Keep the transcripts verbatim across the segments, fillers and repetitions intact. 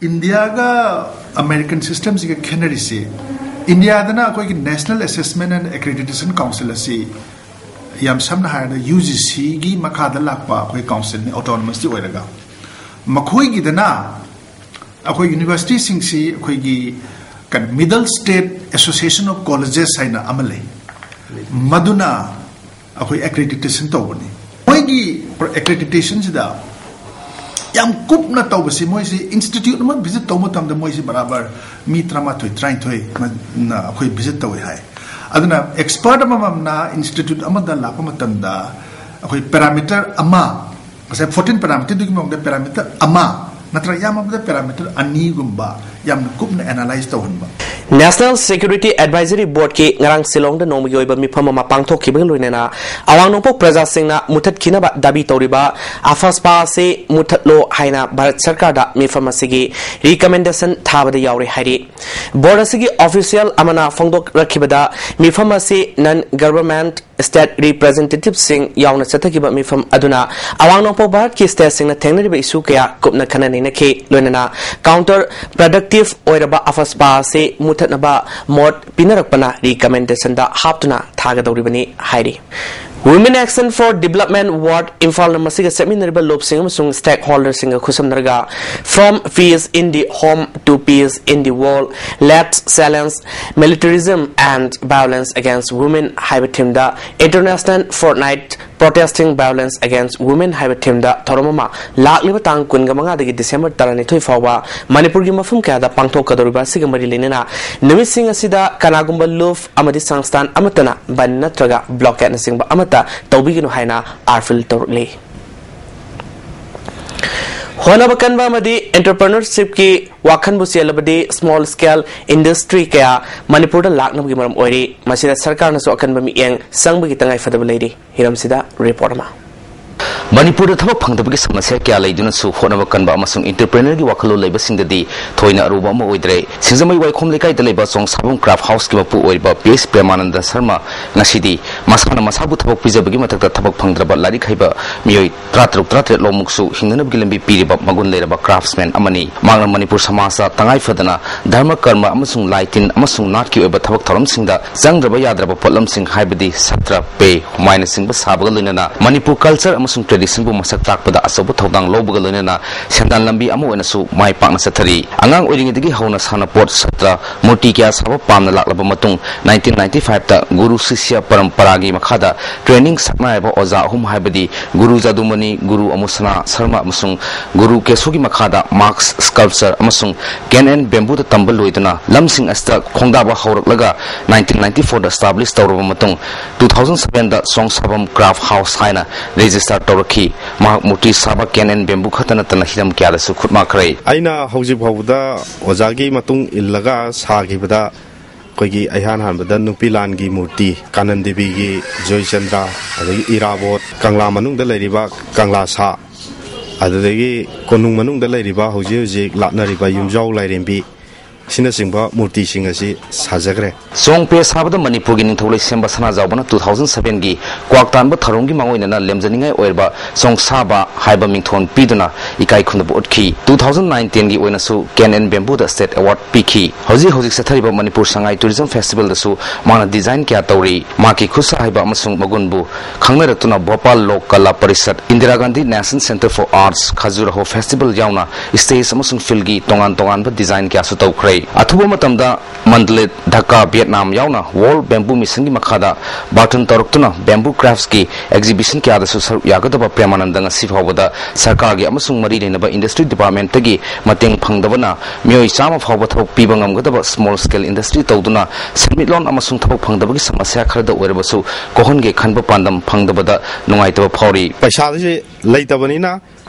ꯏꯟꯗꯤꯌꯥꯒ American ꯁꯤꯁꯇꯦꯝꯁꯤꯒ ꯈꯦꯠꯅꯔꯤꯁꯤ, ꯏꯟꯗꯤꯌꯥꯗꯅ ꯑꯩꯈꯣꯏꯒꯤ National Assessment and Accreditation Council ꯑꯁꯤ, ꯌꯥꯝ ꯁꯝꯅ ꯍꯥꯏꯔꯕꯗ, ꯌꯨ ꯖꯤ ꯁꯤꯒꯤ ꯃꯈꯥꯗ ꯂꯥꯛꯄ ꯑꯩꯈꯣꯏ ꯀꯥꯎꯟꯁꯤꯜꯅꯤ, ꯑꯣꯇꯣꯅꯣꯃꯁꯇꯤ ꯑꯣꯏꯔꯒ꯫ ꯃꯈꯣꯏꯒꯤꯗꯅ ꯑꯩꯈꯣꯏ ꯌꯨꯅꯤꯚꯔꯁꯤꯇꯤꯁꯤꯡꯁꯤ ꯑꯩꯈꯣꯏꯒꯤ ꯀꯩꯅꯣ, Middle State Association of Colleges ꯍꯥꯏꯅ ꯑꯃ ꯂꯩ, ꯃꯗꯨꯅ ꯑꯩꯈꯣꯏ ꯑꯦꯀ꯭ꯔꯤꯗꯤꯇꯦꯁꯟ ꯇꯧꯕꯅꯤ꯫ ꯃꯣꯏꯒꯤ ꯑꯦꯀ꯭ꯔꯤꯗꯤꯇꯦꯁꯟꯁꯤꯗ ꯌꯥꯝ ꯀꯨꯞꯅ ꯇꯧꯕꯁꯤ, ꯃꯣꯏꯁꯤ ꯏꯟꯁꯇꯤꯇ꯭ꯌꯨꯠ ꯑꯃ ꯚꯤꯖꯤꯠ ꯇꯧꯕ ꯃꯇꯝꯗ ꯃꯣꯏꯁꯤ ꯕꯔꯥꯕꯔ ꯃꯤ ꯇꯔꯥꯃꯥꯊꯣꯏ, ꯇꯔꯥꯅꯤꯊꯣꯏ ꯃ-, ꯅ ꯑꯩꯈꯣꯏ ꯚꯤꯖꯤꯠ ꯇꯧꯋꯤ ꯍꯥꯏ꯫ ꯑꯗꯨꯅ ꯑꯦꯛꯁꯄꯔꯠ ꯑꯃꯃꯝꯅ ꯏꯟꯁꯇꯤꯇ꯭ꯌꯨꯠ ꯑꯃꯗ ꯂꯥꯛꯄ ꯃꯇꯝꯗ ꯑꯩꯈꯣꯏ ꯄꯦꯔꯥꯃꯤꯇꯔ ꯑꯃ, ꯉꯁꯥꯏ ꯐꯣꯔꯇꯤꯟ ꯄꯦꯔꯥꯃꯤꯇꯔꯗꯨꯒꯤ ꯃꯑꯣꯡꯗ ꯄꯦꯔꯥꯃꯤꯇꯔ ꯑꯃ ꯅꯠꯇ꯭ꯔꯒ ꯌꯥꯝꯃꯕꯗ ꯄꯦꯔꯥꯃꯤꯇꯔ ꯑꯅꯤꯒꯨꯝꯕ ꯌꯥꯝꯅ ꯀꯨꯞꯅ ꯑꯦꯅꯥꯂꯥꯏꯁ ꯇꯧꯍꯟꯕ꯫ National Security Advisory Boardꯀꯤ ꯉꯔꯥꯡ ꯁꯤꯂꯣꯡꯗ ꯅꯣꯡꯃꯒꯤ ꯑꯣꯏꯕ ꯃꯤꯐꯝ ꯑꯃ ꯄꯥꯡꯊꯣꯛꯈꯤꯕꯒ ꯂꯣꯏꯅꯅ ꯑꯋꯥꯡ ꯅꯣꯡꯄꯣꯛ ꯄ꯭ꯔꯖꯥꯁꯤꯡꯅ ꯃꯨꯊꯠꯈꯤꯅꯕ ꯗꯥꯕꯤ ꯇꯧꯔꯤꯕ ꯑꯐꯁꯄꯥ ꯑꯁꯤ ꯃꯨꯊꯠꯂꯣ ꯍꯥꯏꯅ ꯚꯥꯔꯠ ꯁꯔꯀꯥꯔꯗ ꯃꯤꯐꯝ ꯑꯁꯤꯒꯤ ꯔꯤꯀꯃꯦꯟꯗꯦꯁꯟ ꯊꯥꯕꯗ ꯌꯥꯎꯔꯦ ꯍꯥꯏꯔꯤ꯫ ꯕꯣꯔꯗ ꯑꯁꯤꯒꯤ ꯑꯣꯐꯤꯁꯤꯌꯦꯜ ꯑꯃꯅ ꯐꯣꯡꯗꯣꯛꯂꯛꯈꯤꯕꯗ, ꯃꯤꯐꯝ ꯑꯁꯤ non government state representativeꯁꯤꯡ ꯌꯥꯎꯅ ꯆꯠꯊꯈꯤꯕ ꯃꯤꯐꯝ ꯑꯗꯨꯅ ꯑꯋꯥꯡ ꯅꯣꯡꯄꯣꯛ ꯚꯥꯔꯠꯀꯤ ꯁ꯭ꯇꯦꯠꯁꯤꯡꯅ ꯊꯦꯡꯅꯔꯤꯕ ꯏꯁꯨ ꯀꯌꯥ ꯀꯨꯞꯅ ꯈꯟꯅ ꯅꯩꯅꯈꯤ꯫ ꯂꯣꯏꯅꯅ counter productive ꯑꯣꯏꯔꯕ ꯑꯐꯁꯄꯥ ꯑꯁꯤ ꯃꯨꯊꯠꯅꯕ ꯃꯣꯠ ꯄꯤꯅꯔꯛꯄꯅ ꯔꯤꯀꯃꯦꯟꯗꯦꯁꯟꯗ ꯍꯥꯞꯇꯨꯅ ꯊꯥꯒꯗꯧꯔꯤꯕꯅꯤ ꯍꯥꯏꯔꯤ꯫ Women Action for Development Ward ꯏꯝꯐꯥꯜꯅ ꯃꯁꯤꯒ ꯆꯠꯃꯤꯟꯅꯔꯤꯕ ꯂꯨꯞꯁꯤꯡ ꯑꯃꯁꯨꯡ stakeholderꯁꯤꯡꯒ ꯈꯨꯠꯁꯝꯅꯔꯒ From Peace in the Home to Peace in the World, Let's Challenge Militarism and Violence Against Women ꯍꯥꯏꯕ ꯊꯤꯝꯗ International Fortnight Protesting Violence Against Women ꯍꯥꯏꯕ ꯊꯤꯝꯗ ꯊꯧꯔꯝ ꯑꯃ ꯂꯥꯛꯂꯤꯕ ꯇꯥꯡ ꯀꯨꯟꯃꯉꯥꯗꯒꯤ ꯗꯤꯁꯦꯝꯕꯔ ꯇꯔꯥꯅꯤꯊꯣꯏ ꯐꯥꯎꯕ ꯃꯅꯤꯄꯨꯔꯒꯤ ꯃꯐꯝ ꯀꯌꯥꯗ ꯄꯥꯡꯊꯣꯛꯀꯗꯧꯔꯤꯕ ꯑꯁꯤꯒ ꯃꯔꯤ ꯂꯩꯅꯅ ꯅꯨꯃꯤꯠꯁꯤꯡ ꯑꯁꯤꯗ ꯀꯅꯥꯒꯨꯝꯕ ꯂꯨꯞ ꯑꯃꯗꯤ ꯁꯪꯁꯊꯥꯟ ꯑꯃꯠꯇꯅ ꯕꯟ ꯅꯠꯇ꯭ꯔꯒ ꯕ꯭ꯂꯣꯀꯦꯠꯅꯆꯤꯡꯕ ꯑꯃꯠꯇ ꯇꯧꯕꯤꯒꯅꯨ ꯍꯥꯏꯅ ꯑꯥꯔꯐꯤꯜ ꯇꯧꯔꯛꯂꯤ꯫ ꯍꯣꯠꯅꯕ ꯀꯟꯕ ꯑꯃꯗꯤ entrepreneurshipꯀꯤ ꯋꯥꯈꯜꯕꯨ ꯆꯦꯜꯂꯕꯗꯤ small scale industry ꯀꯌꯥ ꯃꯅꯤꯄꯨꯔꯗ ꯂꯥꯛꯅꯕꯒꯤ ꯃꯔꯝ ꯑꯣꯏꯔꯤ꯫ ꯃꯁꯤꯗ ꯁꯔꯀꯥꯔꯅꯁꯨ ꯑꯀꯟꯕ ꯃꯤꯠꯌꯦꯡ ꯆꯪꯕꯒꯤ ꯇꯉꯥꯏ ꯐꯗꯕ ꯂꯩꯔꯤ꯫ ꯍꯤꯔꯝꯁꯤꯗ ꯔꯤꯄꯣꯔꯠ ꯑꯃ꯫ ꯃꯅꯤꯄꯨꯔꯗ ꯊꯕꯛ ꯐꯪꯗꯕꯒꯤ ꯁꯃꯁ꯭ꯌꯥ ꯀꯌꯥ ꯂꯩꯗꯨꯅꯁꯨ ꯍꯣꯠꯅꯕ ꯀꯟꯕ ꯑꯃꯁꯨꯡ entrepreneurꯒꯤ ꯋꯥꯈꯜꯂꯣꯟ ꯂꯩꯕꯁꯤꯡꯗꯗꯤ ꯊꯣꯏꯅ ꯑꯔꯨꯕ ꯑꯃ ꯑꯣꯏꯗ꯭ꯔꯦ꯫ ꯁꯤꯡꯖꯃꯩ ꯋꯥꯏꯈꯣꯝ ꯂꯩꯀꯥꯏꯗ ꯂꯩꯕ ꯆꯣꯡꯁꯥꯕꯝ craft houseꯀꯤ ꯃꯄꯨ ꯑꯣꯏꯔꯤꯕ ꯄꯤ ꯑꯩꯆ ꯄ꯭ꯔꯦꯃꯥꯅꯟꯗ ꯁꯔꯃ ꯉꯁꯤꯗꯤ ꯃꯁꯥꯅ ꯃꯁꯥꯕꯨ ꯊꯕꯛ ꯄꯤꯖꯕꯒꯤ ꯃꯊꯛꯇ ꯊꯕꯛ ꯐꯪꯗ꯭ꯔꯕ ꯂꯥꯏꯔꯤꯛ ꯍꯩꯕ ꯃꯤꯑꯣꯏ ꯇꯔꯥꯇꯔꯨꯛ ꯇꯔꯥꯇꯔꯦꯠ ꯂꯣꯝꯃꯨꯛꯁꯨ ꯍꯤꯡꯅꯅꯕꯒꯤ ꯂꯝꯕꯤ ꯄꯤꯔꯤꯕ ꯃꯒꯨꯟ ꯂꯩꯔꯕ craftsman ꯑꯃꯅꯤ꯫ ꯃꯍꯥꯛꯅ ꯃꯅꯤꯄꯨꯔ ꯁꯃꯥꯖꯇ ꯇꯉꯥꯏ ꯐꯗꯅ ꯙꯔꯃ ꯀꯔꯃ ꯑꯃꯁꯨꯡ ꯂꯥꯏ ꯇꯤꯟ ꯑꯃꯁꯨꯡ ꯅꯥꯠꯀꯤ ꯑꯣꯏꯕ ꯊꯕꯛ ꯊꯧꯔꯝꯁꯤꯡꯗ ꯆꯪꯗ꯭ꯔꯕ ꯌꯥꯗ꯭ꯔꯕ ꯄꯣꯠꯂꯝꯁꯤꯡ ꯍꯥꯏꯕꯗꯤ ꯁꯇ꯭ꯔ, ꯄꯦ, ꯍꯨꯃꯥꯏꯅꯆꯤꯡꯕ ꯁꯥꯕꯒ ꯂꯣꯏꯅꯅ ꯃꯅꯤꯄꯨꯔ culture ꯑꯃꯁꯨꯡ traditionꯕꯨ ꯃꯁꯛ ꯇꯥꯛꯄꯗ ꯑꯆꯧꯕ ꯊꯧꯗꯥꯡ ꯂꯧꯕꯒ ꯂꯣꯏꯅꯅ ꯁꯦꯟꯗꯥꯟ ꯂꯝꯕꯤ ꯑꯃ ꯑꯣꯏꯅꯁꯨ ꯃꯥꯏ ꯄꯥꯛꯅ ꯆꯠꯊꯔꯤ꯫ ꯑꯉꯥꯡ ꯑꯣꯏꯔꯤꯉꯩꯗꯒꯤ ꯍꯧꯅ ꯁꯥꯟꯅꯄꯣꯠ, ꯁꯇ꯭ꯔ, ꯃꯨꯔꯇꯤ ꯀꯌꯥ ꯁꯥꯕ ꯄꯥꯝꯅ ꯂꯥꯛꯂꯕ ꯃꯇꯨꯡ, nineteen ninety fiveꯇ ꯒꯨꯔꯨ ꯁꯤꯁ꯭ꯌ ꯄꯔꯝꯄꯔꯥꯒꯤ ꯃꯈꯥꯗ training ꯁꯛꯅꯥꯏꯔꯕ ꯑꯣꯖꯥ ꯑꯍꯨꯝ ꯍꯥꯏꯕꯗꯤ ꯒꯨꯔꯨ ꯖꯥꯗꯨꯃꯅꯤ, ꯒꯨꯔꯨ ꯑꯃꯨꯁꯅꯥ ꯁꯔꯃ ꯑꯃꯁꯨꯡ ꯒꯨꯔꯨ ꯀꯦꯁꯣꯒꯤ ꯃꯈꯥꯗ mask sculpture ꯑꯃꯁꯨꯡ can and bambooꯗ ꯇꯝꯕ ꯂꯣꯏꯗꯨꯅ ꯂꯝꯁꯤꯡ ꯑꯁꯤꯗ ꯈꯣꯡꯗꯥꯕ ꯍꯧꯔꯛꯂꯒ nineteen ninety fourꯗ establish ꯇꯧꯔꯕ ꯃꯇꯨꯡ, two thousand sevenꯗ ꯆꯣꯡꯁꯥꯕꯝ craft house ꯍꯥꯏꯅ register ꯇꯧꯔꯛꯈꯤ꯫ ꯃꯍꯥꯛ ꯃꯨꯔꯇꯤ ꯁꯥꯕ can and bamboo ꯈꯛꯇ ꯅꯠꯇꯅ ꯍꯤꯔꯝ ꯀꯌꯥꯗꯁꯨ ꯈꯨꯠ ꯃꯥꯈ꯭ꯔꯦ꯫ ꯑꯩꯅ ꯍꯧꯖꯤꯛ ꯐꯥꯎꯕꯗ ꯑꯣꯖꯥꯒꯤ ꯃꯇꯨꯡ ꯏꯜꯂꯒ ꯁꯥꯈꯤꯕꯗ ꯑꯩꯈꯣꯏꯒꯤ ꯏꯍꯥꯟ ꯍꯥꯟꯕꯗ ꯅꯨꯄꯤ ꯂꯥꯟꯒꯤ ꯃꯨꯔꯇꯤ, ꯀꯥꯅꯟ ꯗꯦꯕꯤꯒꯤ ꯖꯣꯏꯆꯟꯗ꯭ꯔ, ꯑꯗꯒꯤ ꯏꯔꯥꯕꯣꯠ, ꯀꯪꯂꯥ ꯃꯅꯨꯡꯗ ꯂꯩꯔꯤꯕ ꯀꯪꯂꯥ ꯁꯥ, ꯑꯗꯨꯗꯒꯤ ꯀꯣꯅꯨꯡ ꯃꯅꯨꯡꯗ ꯂꯩꯔꯤꯕ ꯍꯧꯖꯤꯛ ꯍꯧꯖꯤꯛ ꯂꯥꯠꯅꯔꯤꯕ ꯌꯨꯝꯖꯥꯎ ꯂꯥꯏꯔꯦꯝꯕꯤ ꯑꯁꯤꯅꯆꯤꯡꯕ ꯃꯨꯔꯇꯤꯁꯤꯡ ꯑꯁꯤ ꯁꯥꯖꯈ꯭ꯔꯦ꯫ ꯆꯣꯡ ꯄꯦ ꯁꯥꯕꯗ ꯃꯅꯤꯄꯨꯔꯒꯤ ꯅꯤꯡꯊꯧ ꯂꯩꯁꯦꯝꯕ ꯁꯅꯥꯖꯥꯎꯕꯅ two thousand sevenꯒꯤ ꯀ꯭ꯋꯥꯛ ꯇꯥꯟꯕ ꯊꯧꯔꯝꯒꯤ ꯃꯥꯡꯑꯣꯏꯅꯅ ꯂꯦꯝꯖꯅꯤꯡꯉꯥꯏ ꯑꯣꯏꯔꯕ ꯆꯣꯡꯁꯥꯕ ꯍꯥꯏꯕ ꯃꯤꯡꯊꯣꯟ ꯄꯤꯗꯨꯅ ꯏꯀꯥꯏ ꯈꯨꯝꯅꯕ ꯎꯠꯈꯤ꯫ Two thousand nineꯒꯤ ꯑꯣꯏꯅꯁꯨ can and bambooꯗ state award ꯄꯤꯈꯤ꯫ ꯍꯧꯖꯤꯛ ꯍꯧꯖꯤꯛ ꯆꯠꯊꯔꯤꯕ ꯃꯅꯤꯄꯨꯔ ꯁꯉꯥꯏ tourism festivalꯗꯁꯨ ꯃꯥꯅ design ꯀꯌꯥ ꯇꯧꯔꯤ꯫ ꯃꯍꯥꯛꯀꯤ ꯈꯨꯠꯁꯥ ꯍꯩꯕ ꯑꯃꯁꯨꯡ ꯃꯒꯨꯟꯕꯨ ꯈꯪꯅꯔꯛꯇꯨꯅ ꯚꯣꯄꯥꯜ ꯂꯣꯛ ꯀꯂꯥ parishad, Indira Gandhi National Centre for Arts, Khajuraho festival ꯌꯥꯎꯅ stage ꯑꯃꯁꯨꯡ fieldꯒꯤ ꯇꯣꯉꯥꯟ ꯇꯣꯉꯥꯟꯕ design ꯀꯌꯥꯁꯨ ꯇꯧꯈ꯭ꯔꯦ꯫ ꯑꯊꯨꯕ ꯃꯇꯝꯗ ꯃꯟꯗꯂꯦ, ꯙꯥꯀꯥ, ꯚꯤꯌꯦꯠꯅꯥꯝ ꯌꯥꯎꯅ World Bamboo Missionꯒꯤ ꯃꯈꯥꯗ ꯕꯥꯔꯇꯟ ꯇꯧꯔꯛꯇꯨꯅ bamboo craftsꯀꯤ exhibition ꯀꯌꯥꯗꯁꯨ ꯁꯔꯨꯛ ꯌꯥꯒꯗꯕ ꯄ꯭ꯔꯦꯃꯥꯅꯟꯗ ꯉꯁꯤ ꯐꯥꯎꯕꯗ ꯁꯔꯀꯥꯔꯒꯤ ꯑꯃꯁꯨꯡ ꯃꯔꯤ ꯂꯩꯅꯕ industry departmentꯇꯒꯤ ꯃꯇꯦꯡ ꯐꯪꯗꯕꯅ ꯃꯤꯑꯣꯏ ꯆꯥꯝꯃ ꯐꯥꯎꯕ ꯊꯕꯛ ꯄꯤꯕ ꯉꯝꯒꯗꯕ small scale industry ꯇꯧꯗꯨꯅ ꯁꯦꯟꯃꯤꯠꯂꯣꯟ ꯑꯃꯁꯨꯡ ꯊꯕꯛ ꯐꯪꯗꯕꯒꯤ ꯁꯃꯁ꯭ꯌꯥ ꯈꯔꯗ ꯑꯣꯏꯔꯕꯁꯨ ꯀꯣꯛꯍꯟꯒꯦ ꯈꯟꯕ ꯄꯥꯟꯗꯝ ꯐꯪꯗꯕꯗ ꯅꯨꯡꯉꯥꯏꯇꯕ ꯐꯥꯎꯔꯤ꯫ ꯄꯩꯁꯥꯁꯦ ꯂꯩꯇꯕꯅꯤꯅ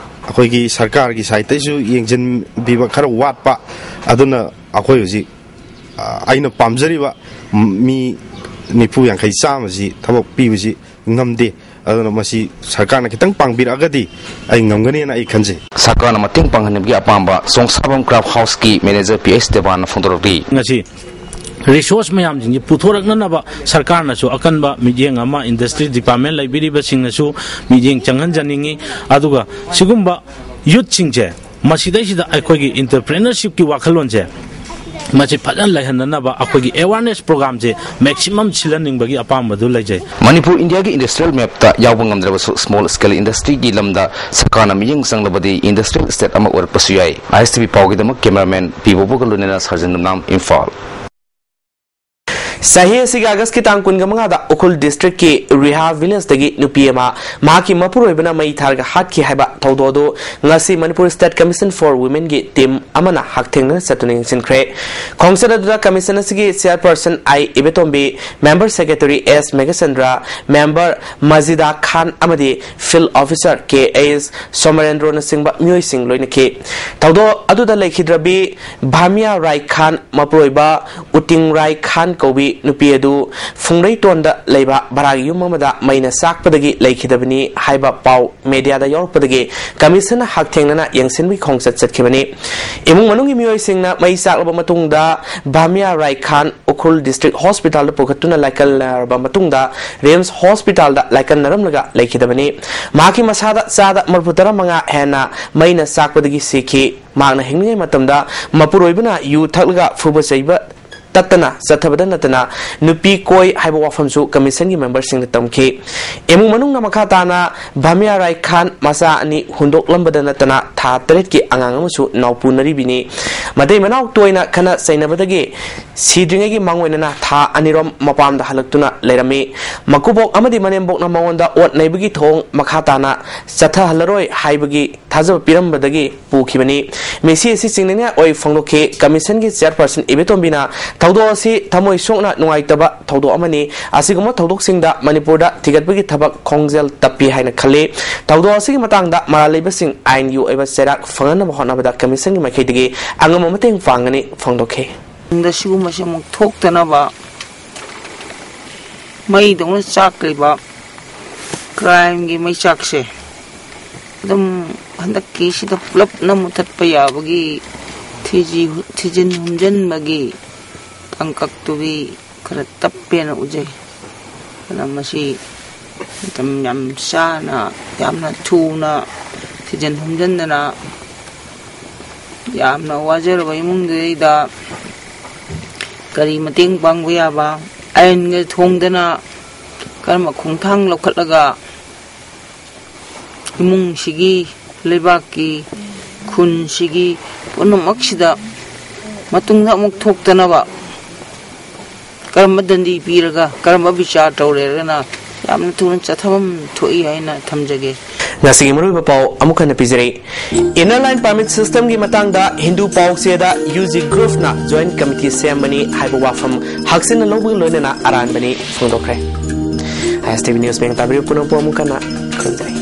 ꯑꯩꯈꯣꯏꯒꯤ ꯁꯔꯀꯥꯔꯒꯤ sideꯇꯩꯁꯨ ꯌꯦꯡꯁꯤꯟꯕꯤꯕ ꯈꯔ ꯋꯥꯠꯄ, ꯑꯗꯨꯅ ꯑꯩꯈꯣꯏ ꯍꯧꯖꯤꯛ, ꯑ, ꯑꯩꯅ ꯄꯥꯝꯖꯔꯤꯕ ꯃꯤ ꯅꯤꯐꯨ, ꯌꯥꯡꯈꯩ, ꯆꯥꯝꯃꯁꯤ ꯊꯕꯛ ꯄꯤꯕꯁꯤ ꯉꯝꯗꯦ꯫ ꯑꯗꯨꯅ ꯃꯁꯤ ꯁꯔꯀꯥꯔꯅ ꯈꯤꯇꯪ ꯄꯥꯡꯕꯤꯔꯛꯑꯒꯗꯤ ꯑꯩ ꯉꯝꯒꯅꯤꯅ ꯑꯩ ꯈꯟꯖꯩ꯫ ꯁꯔꯀꯥꯔꯅ ꯃꯇꯦꯡ ꯄꯥꯡꯍꯟꯅꯕꯒꯤ ꯑꯄꯥꯝꯕ ꯆꯣꯡꯁꯥꯕꯝ ꯀ꯭ꯔꯥꯐ ꯍꯥꯎꯁꯀꯤ ꯃꯦꯅꯦꯖꯔ ꯄꯤ ꯑꯩꯆ ꯗꯦꯕꯥꯟꯅ ꯐꯣꯡꯗꯣꯔꯛꯂꯤ꯫ ꯉꯁꯤ ꯔꯤꯁꯣꯔꯁ ꯃꯌꯥꯝꯁꯤꯡꯁꯤ ꯄꯨꯊꯣꯔꯛꯅꯅꯕ ꯁꯔꯀꯥꯔꯅꯁꯨ ꯑꯀꯟꯕ ꯃꯤꯠꯌꯦꯡ ꯑꯃ, ꯏꯟꯗꯁꯇ꯭ꯔꯤ ꯗꯤꯄꯥꯔꯠꯃꯦꯟ ꯂꯩꯕꯤꯔꯤꯕꯁꯤꯡꯅꯁꯨ ꯃꯤꯠꯌꯦꯡ ꯆꯪꯍꯟꯖꯅꯤꯡꯏ꯫ ꯑꯗꯨꯒ ꯁꯤꯒꯨꯝꯕ ꯌꯨꯠꯁꯤꯡꯁꯦ ꯃꯁꯤꯗꯩꯁꯤꯗ ꯑꯩꯈꯣꯏꯒꯤ ꯏꯟꯇꯔꯄ꯭ꯔꯦꯅꯔꯁꯤꯞꯀꯤ ꯋꯥꯈꯜꯂꯣꯟꯁꯦ ꯃꯁꯤ ꯐꯖꯅ ꯂꯩꯍꯟꯅꯅꯕ ꯑꯩꯈꯣꯏꯒꯤ ꯑꯦꯋꯥꯔꯅꯦꯁ ꯄ꯭ꯔꯣꯒ꯭ꯔꯥꯝꯁꯦ ꯃꯦꯛꯁꯤꯃꯝ ꯁꯤꯜꯍꯟꯅꯤꯡꯕꯒꯤ ꯑꯄꯥꯝꯕꯗꯨ ꯂꯩꯖꯩ꯫ ꯃꯅꯤꯄꯨꯔ ꯏꯟꯗꯤꯌꯥꯒꯤ ꯏꯟꯗꯁꯇ꯭ꯔꯤꯌꯦꯜ ꯃꯦꯞꯇ ꯌꯥꯎꯕ ꯉꯝꯗ꯭ꯔꯕꯁꯨ ꯁ꯭ꯃꯣꯜ ꯁ꯭ꯀꯦꯜ ꯏꯟꯗꯁꯇ꯭ꯔꯤꯒꯤ ꯂꯝꯗ ꯁꯔꯀꯥꯔꯅ ꯃꯤꯠꯌꯦꯡ ꯆꯪꯂꯕꯗꯤ ꯏꯟꯗꯁꯇ꯭ꯔꯤꯌꯦꯜ ꯁ꯭ꯇꯦꯠ ꯑꯃ ꯑꯣꯏꯔꯛꯄꯁꯨ ꯌꯥꯏ꯫ ꯑꯥꯏ ꯑꯦꯁ ꯇꯤ ꯚꯤ ꯄꯥꯎꯒꯤꯗꯃꯛ ꯀꯦꯃꯦꯔꯥꯃꯦꯟ ꯄꯤ ꯕꯣꯕꯣꯒ ꯂꯣꯏꯅꯅ ꯁꯥꯔꯖꯟ ꯅꯝꯅꯥꯝ, ꯏꯝꯐꯥꯜ꯫ ꯆꯍꯤ ꯑꯁꯤꯒꯤ ꯑꯥꯒꯁꯀꯤ ꯇꯥꯡ ꯀꯨꯟꯒ ꯃꯉꯥꯗ ꯎꯈ꯭ꯔꯨꯜ ꯗꯤꯁꯇ꯭ꯔꯤꯛꯀꯤ ꯔꯤꯍꯥ ꯚꯤꯂꯦꯖꯇꯒꯤ ꯅꯨꯄꯤ ꯑꯃ ꯃꯍꯥꯛꯀꯤ ꯃꯄꯨꯔꯣꯏꯕꯅ ꯃꯩ ꯊꯥꯔꯒ ꯍꯥꯠꯈꯤ ꯍꯥꯏꯕ ꯊꯧꯗꯣꯛ ꯑꯗꯨ ꯉꯁꯤ ꯃꯅꯤꯄꯨꯔ ꯁ꯭ꯇꯦꯠ ꯀꯃꯤꯁꯟ ꯐꯣꯔ ꯋꯨꯃꯦꯟꯒꯤ ꯇꯤꯝ ꯑꯃꯅ ꯍꯛꯊꯦꯡꯅꯅ ꯆꯠꯇꯨꯅ ꯌꯦꯡꯁꯤꯟꯈ꯭ꯔꯦ꯫ ꯈꯣꯡꯆꯠ ꯑꯗꯨꯗ ꯀꯃꯤꯁꯟ ꯑꯁꯤꯒꯤ chairperson I Ibetombi, member secretary S Meghachandra, member Majida Khan ꯑꯃꯗꯤ ꯐꯤꯜꯗ ꯑꯣꯐꯤꯁꯥꯔ ꯀꯦ ꯑꯦꯁ ꯁꯣꯃꯔꯦꯟꯗ꯭ꯔꯣꯅꯆꯤꯡꯕ ꯃꯤꯑꯣꯏꯁꯤꯡ ꯂꯣꯏꯅꯈꯤ꯫ ꯊꯧꯗꯣꯛ ꯑꯗꯨꯗ ꯂꯩꯈꯤꯗ꯭ꯔꯕꯤ ꯚꯥꯃꯤꯌꯥ ꯔꯥꯏ ꯈꯥꯟ, ꯃꯄꯨꯔꯣꯏꯕ ꯎꯇꯤꯡ ꯔꯥꯏ ꯈꯥꯟ ꯀꯧꯕꯤ ꯅꯨꯄꯤ ꯑꯗꯨ ꯐꯨꯡꯂꯩꯇꯣꯟꯗ ꯂꯩꯕ ꯚꯔꯥꯒꯤ ꯌꯨꯝ ꯑꯃꯗ ꯃꯩꯅ ꯆꯥꯛꯄꯗꯒꯤ ꯂꯩꯈꯤꯗꯕꯅꯤ ꯍꯥꯏꯕ ꯄꯥꯎ ꯃꯦꯗꯤꯌꯥꯗ ꯌꯥꯎꯔꯛꯄꯗꯒꯤ ꯀꯃꯤꯁꯟꯅ ꯍꯛꯊꯦꯡꯅꯅ ꯌꯦꯡꯁꯤꯟꯕꯒꯤ ꯈꯣꯡꯆꯠ ꯆꯠꯈꯤꯕꯅꯤ꯫ ꯏꯃꯨꯡ ꯃꯅꯨꯡꯒꯤ ꯃꯤꯑꯣꯏꯁꯤꯡꯅ ꯃꯩ ꯆꯥꯛꯂꯕ ꯃꯇꯨꯡꯗ ꯚꯥꯃꯤꯌꯥ ꯔꯥꯏ ꯈꯥꯟ ꯎꯈ꯭ꯔꯨꯜ ꯗꯤꯁꯇ꯭ꯔꯤꯛ ꯍꯣꯁꯄꯤꯇꯥꯜꯗ ꯄꯨꯈꯠꯇꯨꯅ ꯂꯥꯏꯀꯠꯅꯔꯕ ꯃꯇꯨꯡꯗ ꯔꯤꯝꯁ ꯍꯣꯁꯄꯤꯇꯥꯜꯗ ꯂꯥꯏꯀꯠꯅꯔꯝꯂꯒ ꯂꯩꯈꯤꯗꯕꯅꯤ꯫ ꯃꯍꯥꯛꯀꯤ ꯃꯁꯥꯗ ꯆꯥꯗ ꯃꯔꯤꯐꯨ ꯇꯔꯥ ꯃꯉꯥ ꯍꯦꯟꯅ ꯃꯩꯅ ꯆꯥꯛꯄꯗꯒꯤ ꯁꯤꯈꯤ꯫ ꯃꯍꯥꯛꯅ ꯍꯤꯡꯂꯤꯉꯩ ꯃꯇꯝꯗ ꯃꯄꯨꯔꯣꯏꯕꯅ ꯌꯨ ꯊꯛꯂꯒ ꯐꯨꯕ ꯆꯩꯕ ꯇꯠꯇꯅ ꯆꯠꯊꯕꯗ ꯅꯠꯇꯅ ꯅꯨꯄꯤ ꯀꯣꯏ ꯍꯥꯏꯕ ꯋꯥꯐꯝꯁꯨ ꯀꯃꯤꯁꯟꯒꯤ ꯃꯦꯝꯕꯔꯁꯤꯡꯅ ꯇꯝꯈꯤ꯫ ꯏꯃꯨꯡ ꯃꯅꯨꯡꯅ ꯃꯈꯥ ꯇꯥꯅ ꯚꯥꯃꯤꯌꯥ ꯔꯥꯏ ꯈꯥꯟ ꯃꯆꯥ ꯑꯅꯤ ꯍꯨꯟꯗꯣꯛꯂꯝꯕꯗ ꯅꯠꯇꯅ ꯊꯥ ꯇꯔꯦꯠꯀꯤ ꯑꯉꯥꯡ ꯑꯃꯁꯨ ꯅꯥꯎꯄꯨꯅꯔꯤꯕꯤꯅꯤ꯫ ꯃꯇꯩ ꯃꯅꯥꯎ ꯇꯣꯏꯅ ꯈꯠꯅ ꯆꯩꯅꯕꯗꯒꯤ ꯁꯤꯗ꯭ꯔꯤꯉꯩꯒꯤ ꯃꯥꯡꯑꯣꯏꯅꯅ ꯊꯥ ꯑꯅꯤꯔꯣꯝ ꯃꯄꯥꯝꯗ ꯍꯜꯂꯛꯇꯨꯅ ꯂꯩꯔꯝꯃꯤ꯫ ꯃꯀꯨꯕꯣꯛ ꯑꯃꯗꯤ ꯃꯅꯦꯝꯕꯣꯛꯅ ꯃꯉꯣꯟꯗ ꯑꯣꯠ ꯅꯩꯕꯒꯤ ꯊꯧꯑꯣꯡ ꯃꯈꯥ ꯇꯥꯅ ꯆꯠꯊꯍꯜꯂꯔꯣꯏ ꯍꯥꯏꯕꯒꯤ ꯊꯥꯖꯕ ꯄꯤꯔꯝꯕꯗꯒꯤ ꯄꯨꯈꯤꯕꯅꯤ꯫ ꯃꯤꯁꯤ ꯑꯁꯤ ꯆꯤꯡꯅꯅꯤꯡꯉꯥꯏ ꯑꯣꯏ ꯐꯣꯡꯗꯣꯛꯈꯤ꯫ ꯀꯃꯤꯁꯟꯒꯤ ꯆꯦꯌꯔꯄꯔꯁꯟ ꯏꯕꯦꯇꯣꯝꯕꯤꯅ ꯊꯧꯗꯣꯛ ꯑꯁꯤ ꯊꯃꯣꯏ ꯁꯣꯛꯅ ꯅꯨꯡꯉꯥꯏꯇꯕ ꯊꯧꯗꯣꯛ ꯑꯃꯅꯤ꯫ ꯑꯁꯤꯒꯨꯝꯕ ꯊꯧꯗꯣꯛꯁꯤꯡꯗ ꯃꯅꯤꯄꯨꯔꯗ ꯊꯤꯒꯠꯄꯒꯤ ꯊꯕꯛ ꯈꯣꯡꯖꯦꯜ ꯇꯞꯄꯤ ꯍꯥꯏꯅ ꯈꯜꯂꯤ꯫ ꯊꯧꯗꯣꯛ ꯑꯁꯤꯒꯤ ꯃꯇꯥꯡꯗ ꯃꯔꯥꯜ ꯂꯩꯕꯁꯤꯡ ꯑꯥꯏꯟꯒꯤ ꯑꯣꯏꯕ ꯆꯩꯔꯥꯛ ꯐꯪꯍꯟꯅꯕ ꯍꯣꯠꯅꯕꯗ ꯀꯃꯤꯁꯟꯒꯤ ꯃꯥꯏꯀꯩꯗꯒꯤ ꯑꯉꯝꯕ ꯃꯇꯦꯡ ꯄꯥꯡꯒꯅꯤ ꯐꯣꯡꯗꯣꯛꯈꯤ꯫ ꯇꯨꯡꯗ ꯁꯤꯒꯨꯝꯕꯁꯦ ꯑꯃꯨꯛ ꯊꯣꯛꯇꯅꯕ ꯃꯩꯗꯧꯅ ꯆꯥꯛꯂꯤꯕ ꯀ꯭ꯔꯥꯏꯝꯒꯤ ꯃꯩꯆꯥꯛꯁꯦ ꯑꯗꯨꯝ ꯍꯟꯗꯛꯀꯤꯁꯤꯗ ꯄꯨꯂꯞꯅ ꯃꯨꯊꯠꯄ ꯌꯥꯕꯒꯤ ꯊꯤꯖꯤ-, ꯊꯤꯖꯤꯟ ꯍꯨꯝꯖꯤꯟꯕꯒꯤ ꯇꯥꯡꯀꯛꯇꯨꯗꯤ ꯈꯔ ꯇꯞꯄꯦꯅ ꯎꯖꯩ꯫ ꯑꯗꯨꯅ ꯃꯁꯤ ꯃꯇꯝ ꯌꯥꯝ ꯆꯥꯅ, ꯌꯥꯝꯅ ꯊꯨꯅ ꯊꯤꯖꯤꯟ ꯍꯨꯝꯖꯤꯟꯗꯅ ꯌꯥꯝꯅ ꯋꯥꯖꯔꯕ ꯏꯃꯨꯡꯗꯨꯗꯩꯗ ꯀꯔꯤ ꯃꯇꯦꯡ ꯄꯥꯡꯕ ꯌꯥꯕ, ꯑꯥꯏꯟꯒ ꯊꯣꯡꯗꯅ ꯀꯔꯝꯕ ꯈꯣꯡꯊꯥꯡ ꯂꯧꯈꯠꯂꯒ ꯏꯃꯨꯡꯁꯤꯒꯤ, ꯂꯩꯕꯥꯛꯀꯤ, ꯈꯨꯟꯁꯤꯒꯤ ꯄꯨꯝꯅꯃꯛꯁꯤꯗ ꯃꯇꯨꯡꯗ ꯑꯃꯨꯛ ꯊꯣꯛꯇꯅꯕ ꯀꯔꯝꯕ ꯗꯟꯗꯤ ꯄꯤꯔꯒ, ꯀꯔꯝꯕ ꯕꯤꯆꯥꯔ ꯇꯧꯔꯦꯔꯒꯅ ꯌꯥꯝꯅ ꯊꯨꯅ ꯆꯠꯊꯐꯝ ꯊꯣꯛꯏ ꯍꯥꯏꯅ ꯊꯝꯖꯒꯦ꯫ ꯉꯁꯤꯒꯤ ꯃꯔꯨꯑꯣꯏꯕ ꯄꯥꯎ ꯑꯃꯨꯛ ꯍꯟꯅ ꯄꯤꯖꯔꯤ꯫ Inner Line Permit Systemꯒꯤ ꯃꯇꯥꯡꯗ ꯍꯤꯟꯗꯨ ꯄꯥꯎ ꯆꯦꯗ UG Groupꯅ Joint Committee ꯁꯦꯝꯕꯅꯤ ꯍꯥꯏꯕ ꯋꯥꯐꯝ ꯍꯛꯆꯤꯟꯅ ꯂꯧꯕꯒ ꯂꯣꯏꯅꯅ ꯑꯔꯥꯟꯕꯅꯤ ꯐꯣꯡꯗꯣꯛꯈ꯭ꯔꯦ꯫ ISTV News ꯃꯌꯥꯝ ꯇꯥꯕꯤꯔꯤꯕ ꯄꯨꯝꯅꯃꯛꯄꯨ ꯑꯃꯨꯛ ꯍꯟꯅ ꯈꯨꯔꯨꯝꯖꯔꯤ꯫